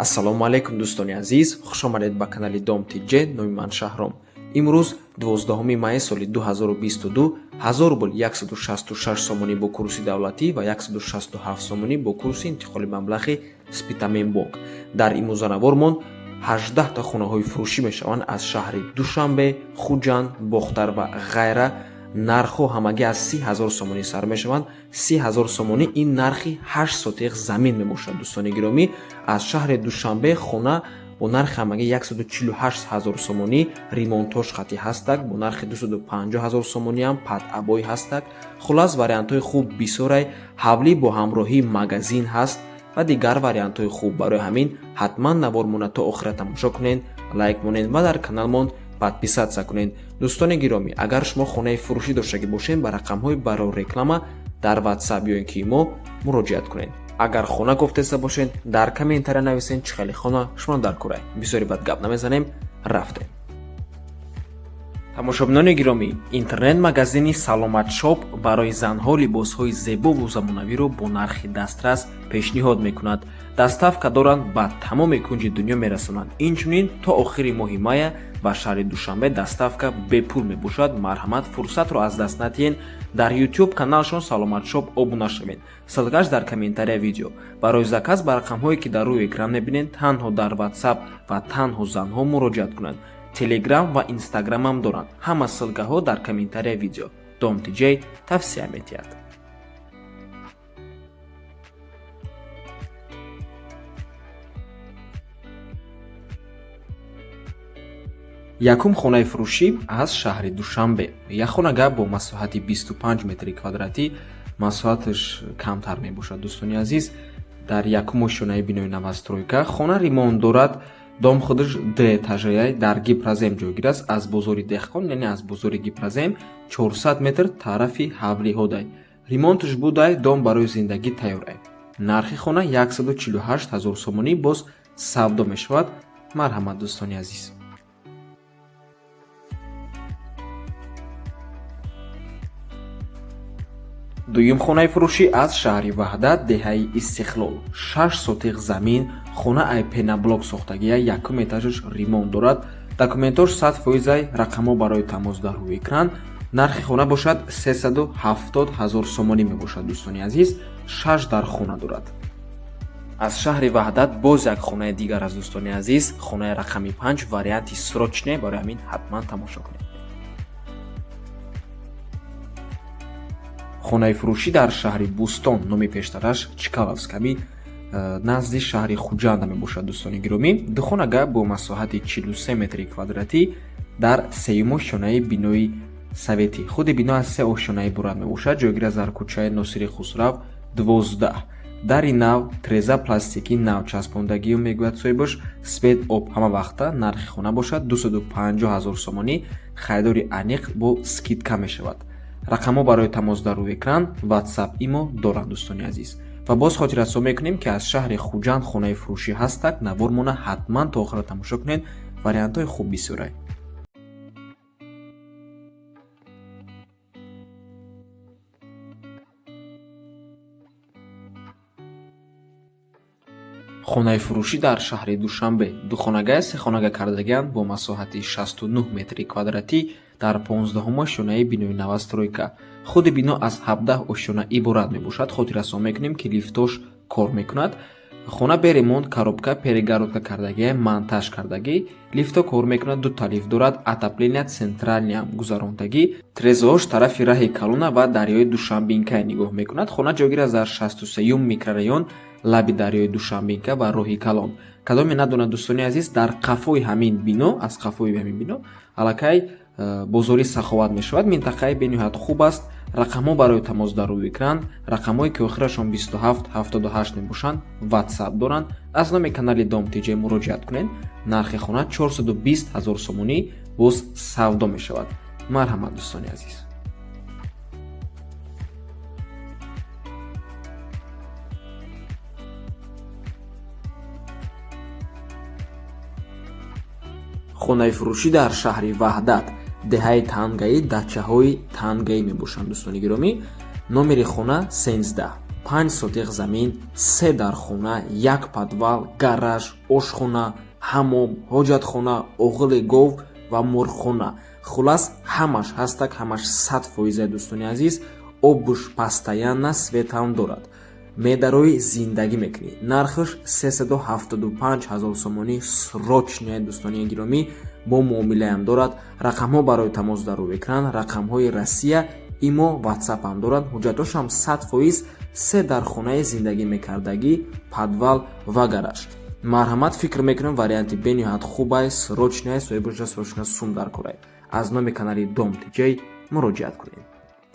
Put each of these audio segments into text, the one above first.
Ассалому алайкум, дӯстони азиз, хушомадед ба канали Дом ТЖ. Номи ман Шаҳром. Имрӯз 12 майи соли 2022, 1000 рубл 166 сомонӣ бо курси давлатӣ ва 167 сомонӣ бо курси интиқоли маблағи Спитаменбонк. Дар имрӯзанавормон 18та хонаҳои фурӯшӣ мешаванд аз шаҳри Душанбе, Хуҷанд, Бохтар ва ғайра. Нархҳо ҳамагӣ аз 30 000 сомонӣ сар мешаванд. 30 000 сомонӣ ин нархи 8 сотиқ замин мебошад. Дӯстони гиромӣ, аз шаҳри Душанбе хона бо нархи ҳамагӣ 148 ҳазор сомонӣ, ремонтош хатӣ ҳастак, бо нархи 250 ҳазор сомониам под обои ҳастак. Хуллас, вариантҳои хуб бисёрай. Ҳавлӣ бо ҳамроҳии магазин ҳаст ва дигар вариантҳои хуб. Барои ҳамин ҳатман навормона то охира тамошо кунед, лайк монед ва дар каналмон подписаться кунед. Дӯстони гиромӣ, агар шумо хонаи фурӯшӣ доштагӣ бошед, ба рақамҳои барои реклама дар Ватсап ё ин ки мо муроҷиат кунед. Агар хона гуфтеста бошед, дар комментария нависед, чӣ хеле хона шумо дар курай. Бисёри бад гап намезанем, рафтем. Тамошобинони гиромӣ, интернет-магазини Саломат Шоп барои занҳо либосҳои зебову замонавиро бо нархи дастрас пешниҳод мекунад. Доставка доранд, ба тамоми кунҷи дунё мерасонанд. Инчунин то охири моҳи мая ба шаҳри Душанбе доставка бепул мебошад. Марҳамат, фурсатро аз даст надиҳед. Дар Ютуб каналшон Саломат Шоп обуна шавед, ссылка ш дар комментария видео. Барои заказ ба рақамҳое, ки дар рӯи экран мебинед, танҳо дар Ватсап ва танҳо занҳо муроҷиат кунанд. Телеграм ва Инстаграмам доранд. Ҳама ссылка ҳо дар комментария видео. Дом ТЖ тавсия медиҳад. Якум хонаи фурӯшӣ аз шаҳри Душанбе, як хонага бо масоҳати 25 метри квадратӣ. Масоҳаташ камтар мебошад, дӯстони азиз. Дар якум ошёнаи бинои новостройка. Хона ремонт дорад. Дом худаш дуэтажаяй, дар Гипрозем ҷойгир аст. Аз бозори Деҳқон, яъне аз бозори Гипрозем 400 метр тарафи ҳавлиҳодай. Ремонташ будай, дом барои зиндагӣ тайёрай. Нархи хона 148 ҳазор сомонӣ, боз савдо мешавад. Марҳамат, дӯстони азиз. Дуюм хонаи фурӯшӣ аз шаҳри Ваҳдат, деҳаи Истиқлол, 6 сотиқ замин. Хона ай пеноблок сохтагия, якум этажаш ремонт дорад. Документош 100%-ай. Рақамҳо барои тамос дар рӯи экран. Нархи хона бошад 370 ҳазор сомонӣ мебошад. Дӯстони азиз, шаш дар хона дорад. Аз шаҳри Ваҳдат боз як хонаи дигар аст, дӯстони азиз, хонаи рақами 5, варианти срочный. Барои ҳамин ҳатман тамошо кунед. Хонаи фурӯшӣ дар шаҳри Бӯстон, номи пештараш Чкаловсками, назди шаҳри Хуҷанда мебошад. Дӯстони гиромӣ, духонага бо масоҳати 43 метри квадратӣ дар сеюм ошёнаи бинои советӣ. Худи бино аз се ошёна иборат мебошад. Ҷойгир аст дар кӯчаи Носири Хусрав, 12. Дари нав, треза пластикӣ нав часпондагию, мегӯяд соҳибаш, свет, об ҳама вақта. Нархи хона бошад 250 ҳазор сомонӣ. Харидори аниқ бо скидка мешавад. Рақамҳо барои тамос дар рӯи экран, Ватсап, Имо доранд, дӯстони азиз. Ва боз хотиррасон мекунем, ки аз шаҳри Хуҷанд хонаи фурӯшӣ ҳастак. Навормона ҳатман то охира тамошо кунед, вариантҳои хуб бисёрай. Хонаи фурӯшӣ дар шаҳри Душанбе, духонагая сехонага кардагианд бо масоҳати 69 метри квадратӣ дар 15-ум ошёнаи бинои новостройка. Худи бино аз 17 ошёна иборат мебошад. Хотиррасон мекунем, ки лифтош кор мекунад. Хона бе ремонт, коробка, перегородка кардагия, монтаж кардагӣ. Лифто кор мекунад, дута лифт дорад, отопления центральный ам гузарондагӣ. Трезаош тарафи раҳи калона ва дарёи Душанбинкай нигоҳ мекунад. Хона ҷойгир аст дар 63-юм микрорайон, лаби дарёи Душанбинка ва роҳи калон. Кадоме надонад, дӯстони азиз, дар қафои ҳамин бино, аз қафои ҳамин бино аллакай бозори Саховат мешавад. Минтақаи бениҳоят хуб аст. Рақамҳо барои тамос дар рӯи экран. Рақамҳое, ки охирашон 27 78 мебошанд, Ватсап доранд. Аз номи канали Дом ТЖ муроҷиат кунед. Нархи хона 420 ҳазор сомонӣ, боз савдо мешавад. Марҳамат, дӯстони азиз. Хонаи фурӯшӣ дар шаҳри Ваҳдат, деҳаи Тангаӣ, дачаҳои Тангаӣ мебошанд. Дӯстони гиромӣ, номери хона 13. 5 сотих замин, 3 дархона, як подвал, гараж, ошхона, ҳаммом, ҳоҷатхона, оғили гов ва мурғхона. Хулас, ҳамаш ҳастак, ҳамаш 100%, дӯстони азиз. Обуш постоянно, свет ҳам дорад. Медарои зиндагӣ мекунӣ. Нархаш 375 ҳазор сомонӣ, срочный, дӯстони гиромӣ, бо муомилаам дорад. Рақамҳо барои тамос дар рӯи экран, рақамҳои Россия, имо, ватсап ҳам доранд. Ҳуҷҷатошам 100%, се дар хонаи зиндагӣ мекардагӣ, подвал ва гараж. Марҳамат, фикр мекунам, варианти бениҳоят хубай, срочный, соҳибоша срочно сум дар корай. Аз номи канали Дом Тиҷей муроҷиат кунед.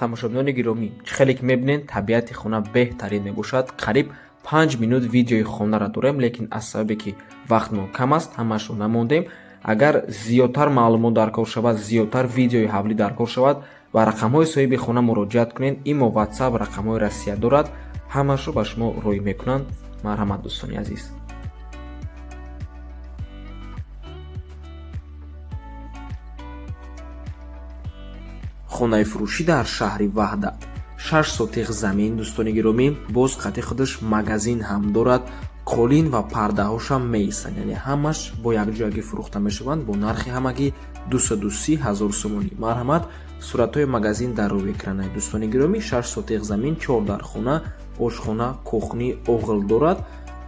Тамошобинони гиромӣ, чӣ хеле ки мебинед, табиати хона беҳтарин мебошад. Қариб 5 минут видеои хонаро дорем, лекин аз сабабе ки вақтмон кам аст, ҳамашро намондем. Агар зиёдтар маълумот дар кор шавад, зиёдтар видеои ҳавлӣ дар кор шавад, ба рақамҳои соҳиби хона муроҷиат кунед. Имо, ватсап, рақамҳои Россия дорад, ҳамашро ба шумо роҳӣ мекунанд. Марҳамат, дӯстони азиз. Хонаи фурӯшӣ дар шаҳри Ваҳдат, 6 сотих замин, дӯстони гиромӣ, боз қати худаш магазин ҳам дорад. Қолин ва пардаҳошам меистанд, яъне ҳамаш бо якҷоягӣ фурӯхта мешаванд бо нархи ҳамагӣ 230 ҳазор сомонӣ. Марҳамат, суратҳои магазин дар рӯи экранаи, дӯстони гиромӣ. 6 сотих замин, чор дар хона, ошхона, кухни, оғил дорад.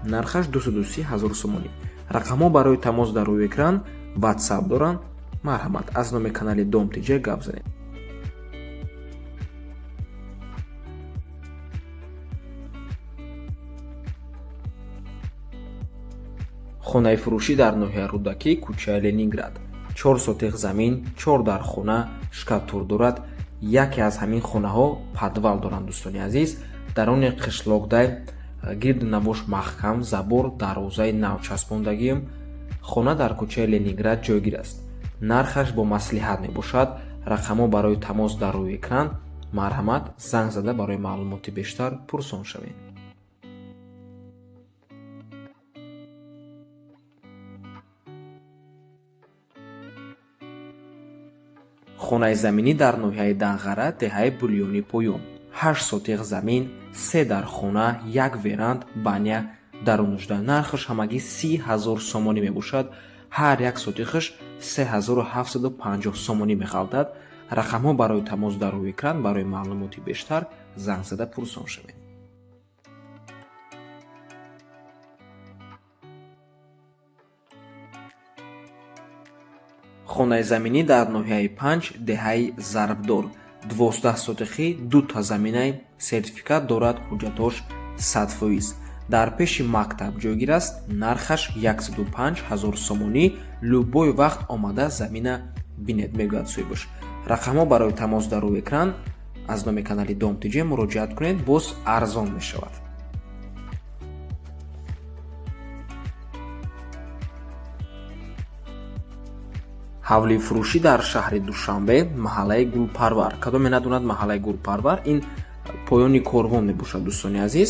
Нархаш 230 ҳазор сомонӣ. Рақамҳо барои тамос дар рӯи экран, ватсап доранд. Марҳамат, аз номи канали Дом Тиҷ гап занед. Хонаи фурӯшӣ дар ноҳияи Рӯдакӣ, кӯчаи Ленинград, 4 сотих замин, чор дар хона, шкатур дорад. Яке аз ҳамин хонаҳо подвал доранд, дӯстони азиз. Дарони қишлоқдай, гирду навош маҳкам, забор, дарвозаи нав часпондагием. Хона дар кӯчаи Ленинград ҷойгир аст. Нархаш бо маслиҳат мебошад. Рақамҳо барои тамос дар рӯи экран. Марҳамат, занг зада барои маълумоти бештар пурсон шавед. Хонаи заминӣ дар ноҳияи Данғара, деҳаи Булёни Поён, 8 сотих замин, се дар хона, як веранд, баня дарунужда. Нархаш ҳамагӣ 30 ҳазор сомонӣ мебошад. Ҳар як сотихаш 3750 сомонӣ меғалтад. Рақамҳо барои тамос дар рӯи экран, барои маълумоти бештар занг зада пурсон шавед. Хонаи заминӣ дар ноҳияи Панҷ, деҳаи Зарбдор, 12 сотихӣ, дута заминай, сертификат дорад, ҳуҷҷатош 100%. Дар пеши мактаб ҷойгир аст. Нархаш 105 ҳазор сомонӣ. Любой вақт омада замина бинед, мегӯяд соҳибаш. Рақамҳо барои тамос дар рӯи экран. Аз номи канали Дом Тиҷ муроҷиат кунед, боз арзон мешавад. Ҳавлии фурӯшӣ дар шаҳри Душанбе, маҳаллаи Гулпарвар. Кадоме надонад маҳаллаи Гулпарвар, ин поёни корвон мебошад, дӯстони азиз.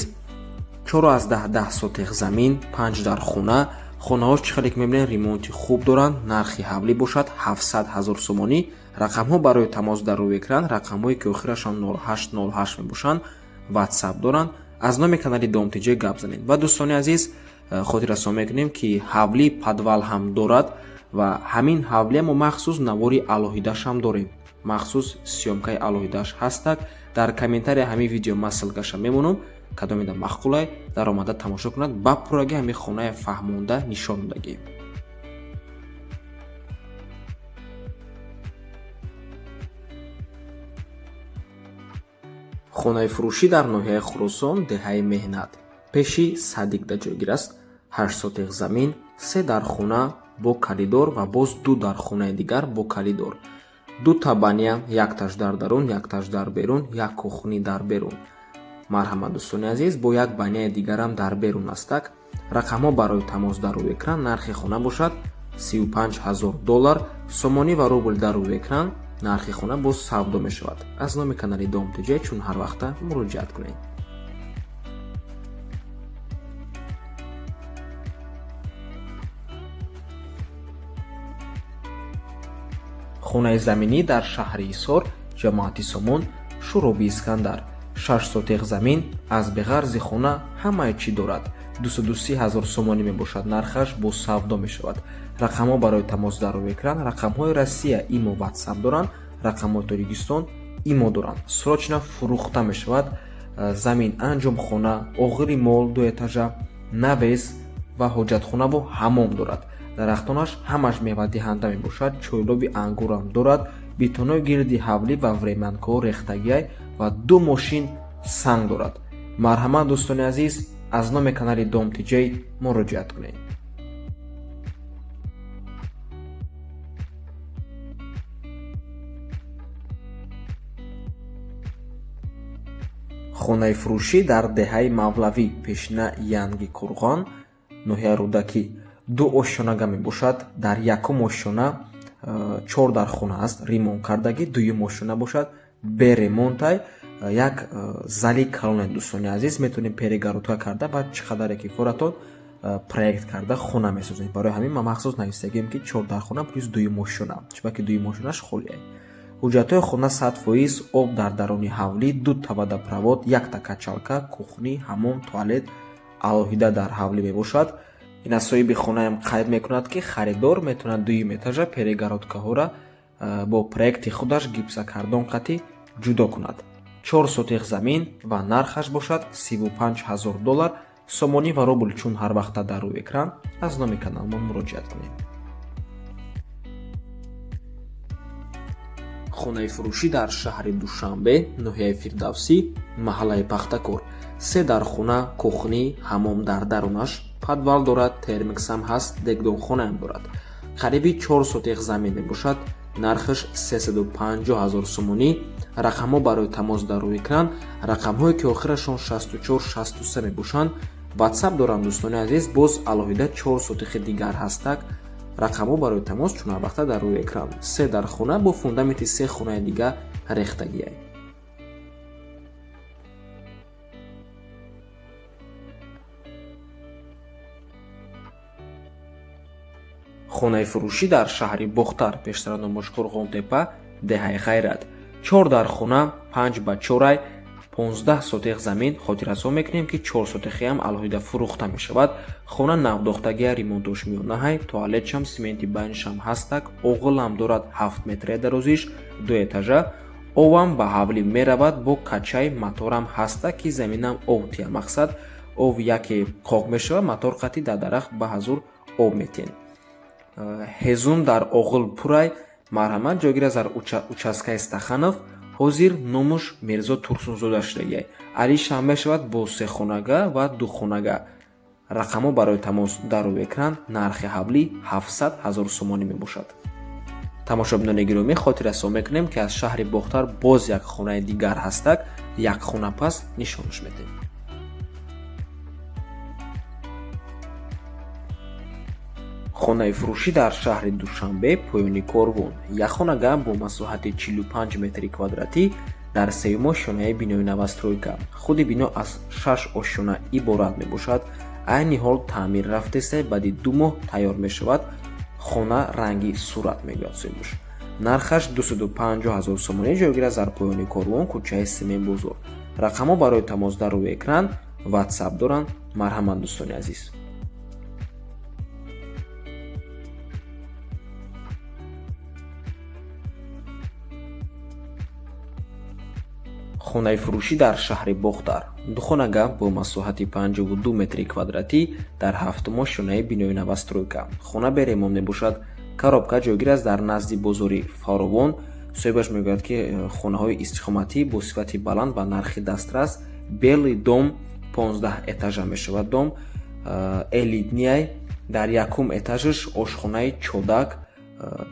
4,1 сотих замин, панҷ дар хона. Хонаҳош, чӣ хеле ки мебинед, ремонти хуб доранд. Нархи ҳавлӣ бошад 700 ҳазор сомонӣ. Рақамҳо барои тамос дар рӯи экран, рақамҳое ки охирашон 0808 мебошанд, ватсап доранд. Аз номи канали Дом Тиҷ гап занед. Ва, дӯстони азиз, хотиррасон мекунем, ки ҳавлӣ подвал ҳам дорад ва ҳамин ҳавлия мо махсус навори алоҳидаашам дорем, махсус съёмка и алоҳидааш ҳастак. Дар комментария ҳамин видео ман ссылка ша мемонам. Кадомеда маъқулай, даромада тамошо кунад, ба пурраги ҳамин хонаи фаҳмонда нишон додагӣ. Хонаи фурӯшӣ дар ноҳияи Хуросон, деҳаи Меҳнат, пеши садик да ҷойгир аст. 8 сотих замин, се дар хона бо коридор ва боз ду дар хонаи дигар бо коридор, дута баня, якташ дар дарун, якташ дар берун, як кухни дар берун. Марҳамат, дӯстони азиз, бо як баняи дигарам дар берун астак. Рақамҳо барои тамос дар рӯи экран. Нархи хона бошад 35 ҳазор доллар, сомонӣ ва рубл дар рӯи экран. Нархи хона боз савдо мешавад. Аз номи канали Дом Тиҷ чун ҳар вақта муроҷиат кунед. Хонаи заминӣ дар шаҳри Ҳисор, ҷамоати Сомон, Шӯроби Искандар, 6 сотих замин, аз беғарзи хона ҳамаи чӣ дорад. 230 ҳазор сомонӣ мебошад нархаш, бо савдо мешавад. Рақамҳо барои тамос дар рӯи экран. Рақамҳои Россия, имо, Ватсап доранд, рақамҳои Тоҷикистон имо доранд. Срочно фурӯхта мешавад. Замин, анҷомхона, оғири мол, ду этажа, навес ва ҳоҷатхонаву ҳамом дорад. Дарахтонаш ҳамаш мевадиҳанда мебошад, чойлоби ангурам дорад. Бетонои гирди ҳавлӣ ва времянкаҳо рехтагиай ва ду мошин санг дорад. Марҳамат, дӯстони азиз, аз номи канали Дом Тиҷей муроҷиат кунед. Хонаи фурӯшӣ дар деҳаи Мавлавӣ, пешина Янги Қурғон, ноҳияи Рӯдакӣ, ду ошёнага мебошад. Дар якум ошёна чор дархона аст, ремонт кардагӣ. Дуюм ошёна бошад, бе ремонтай, як зали калоне. Дӯстони азиз, метавонем перегородка карда ва чӣ қадаре ки форатон проект карда хона месозем. Барои ҳамин ман махсус навистагием, ки чор дархона плюс дуюм ошёна, чунки дуюм ошёнаш холиай. Ҳуҷҷатҳои хона 100%, об дар даруни ҳавлӣ, дута водопровод, якта качалка, кухня, ҳамом, туалет алоҳида дар ҳавлӣ мебошад. Ина соҳиби хонаам қайд мекунад, ки харидор метавонад дуюм этажа перегородкаҳоро бо проекти худаш гипсокартон қатӣ ҷудо кунад. 4 сотих замин ва нархаш бошад 35 000 доллар. Сомонӣ ва рубл чун ҳар вақта дар рӯи экран, аз номи каналмон муроҷиат кунед. Хонаи фурӯшӣ дар шаҳри Душанбе, ноҳияи Фирдавсӣ, маҳаллаи Пахтакор, се дархона, кухня, ҳамом дар дарунаш, подвал дорад, термексам ҳаст, дегдонхонаам дорад. Қариби 4 сотих замин мебошад. Нархаш 350 ҳазор сомонӣ. Рақамҳо барои тамос дар рӯи экран. Рақамҳое ки охирашон 64, 63 мебошанд, Ватсап доранд. Дӯстони азиз, боз алоҳида 4 сотихи дигар ҳастак. Рақамҳо барои тамос чун ҳарвақта дар рӯи экран. Се дархона бо фундаменти се хонаи дига рехтагиай. Хонаи фурӯшӣ дар шаҳри Бохтар, пештара номаш Қурғонтепа, деҳаи Ғайрат, чор дархона, 5 ба 4-ай, 15 сотих замин. Хотиррасон мекунем, ки 4 сотихиам алоҳида фурӯхта мешавад. Хона навдохтагия, ремонтош миёнаҳай, туалетшам сименти байншам ҳастак, оғилам дорад, 7 метре дарозиш, ду этажа. Овам ба ҳавлӣ меравад бо качай, моторам ҳастак, ки заминам ов тия. Мақсад, ов яке қоқ мешавад, мотор қатӣ дар дарахт ба ҳазур об метиҳен. Ҳезум дар оғил пурай. Марҳамат, ҷойгир аст дар участкаи Стаханов, ҳозир номуш Мирзо Турсунзода шудагиай. Алишам мешавад бо сехонага ва духонага. Рақамҳо барои тамос дар рӯи экран. Нархи ҳавлӣ 700 ҳазор сомонӣ мебошад. Тамошобинони гиромӣ, хотиррасон мекунем, ки аз шаҳри Бохтар боз як хонаи дигар ҳастак, як хона пас нишонаш медиҳем. Хонаи фурӯшӣ дар шаҳри Душанбе, поёни Корвон, як хонага бо масоҳати 45 метри квадратӣ дар сеюм ошёнаи бинои новостройка. Худи бино аз шаш ошёна иборат мебошад. Айни ҳол таъмир рафтеста, баъди 2 моҳ тайёр мешавад. Хона ранги сурат, мегӯяд соҳибаш. Нархаш 250 ҳазор сомонӣ. Ҷойгир аст дар поёни Корвон, кӯчаи Семенбозор. Рақамҳо барои тамос дар рӯи экран, Ватсап доранд. Марҳамат, дӯстони азиз. Хонаи фурӯшӣ дар шаҳри Бохтар, духонага бо масоҳати 52 метри квадратӣ дар ҳафтум ошёнаи бинои новостройка. Хона бе ремонт мебошад, коробка. Ҷойгир аст дар назди бозори Фаровон. Соҳибаш мегӯяд, ки хонаҳои истиқоматӣ бо сифати баланд ва нархи дастрас. Белый дом, 15 этажа мешавад. Дом элитный. Дар якум этажаш ошхонаи чодак,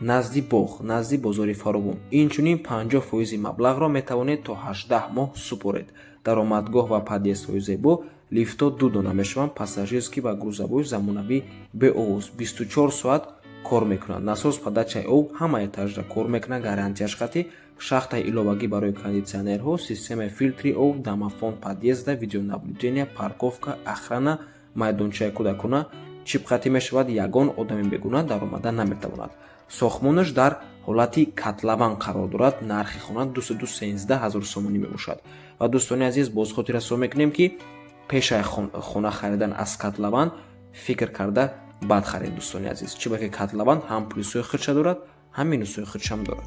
назди боғ, назди бозори Фаровон. Инчунин 50 фоизи маблағро метавонед то 18 моҳ супоред. Даромадгоҳ ва подъездҳои зебо, лифтҳо ду дона мешаванд, пассажирский ва грузовой, замонавӣ, беовоз, 24 соат кор мекунанд. Насос подачаи об ҳама этажда кор мекунад, гарантияш қатӣ, шахтаи иловагӣ барои кондитсионерҳо, системаи филтри об, домофон подъезда, видеонаблюдения, парковка, охрана, майдончаи кӯдакона. Чип қатӣ мешавад, ягон одами бегуна даромада наметавонад. Сохтмонаш дар ҳолати котлован қарор дорад. Нархи хона 213 ҳазор сомонӣ мебошад. Ва, дӯстони азиз, боз хотиррасон мекунем, ки пешаи хона харидан аз котлован фикр карда баъд харед, дӯстони азиз, чӣ ки котлован ҳам плюсҳои худша дорад, ҳам минусҳои худшам дорад.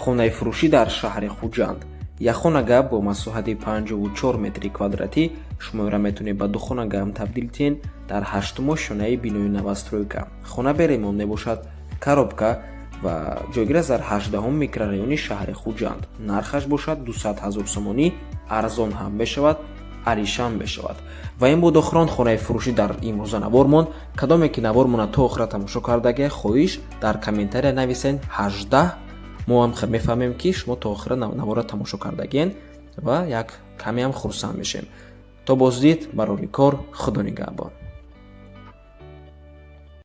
Хонаи фурӯшӣ дар шаҳри Хуҷанд, якхонага бо масоҳати 54 метри квадратӣ. Шуморо метавонед ба духонагаам табдил диҳед. Дар ҳаштум ошёнаи бинои новостройка. Хона бе ремонт мебошад, коробка ва ҷойгир аст дар 18-ум микрорайони шаҳри Хуҷанд. Нархаш бошад 200 ҳазор сомонӣ, арзон ҳам мешавад, аришам мешавад. Ва ин буд охирон хонаи фурӯшӣ дар имрӯза навормон. Кадоме ки навормона то охира тамошо кардагия, хоҳиш, дар комментария нависен 18. Мо ҳам мефаҳмем, ки шумо то охира навора тамошо кардагиен ва як камеам хурсанд мешем. То боздид, барори кор, худо нигаҳбон.